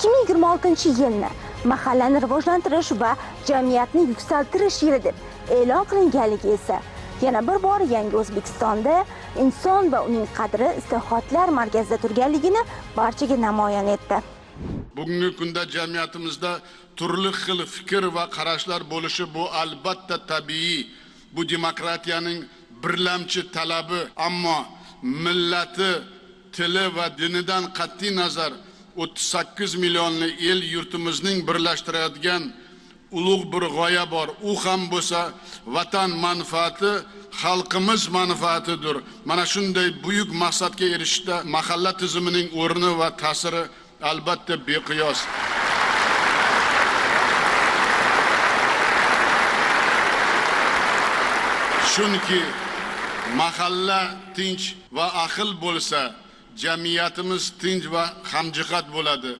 2026-yilni mahallani rivojlantirish va jamiyatni yuksaltirish yili deb e'lon qilinganligi esa yana bir bor yangi O'zbekistonda inson va uning qadri islohotlar markazida turganligini barchaga namoyon etdi. Bugungi kunda jamiyatimizda turli xil fikr va qarashlar bo'lishi bu albatta tabiiy, bu demokratiyaning birlamchi talabi, ammo millati, tili va dinidan qat'iy nazar 38 millionli el yurtimizning birlashtiradigan ulug' bir g'oya bor. U ham bo'lsa vatan manfaati, xalqimiz manfaatidir. Mana shunday buyuk maqsadga erishishda mahalla tizimining o'rni va ta'siri albatta beqiyos. Chunki mahalla tinch va ahil bo'lsa, jamiyatimiz tinch va hamjihat bo'ladi.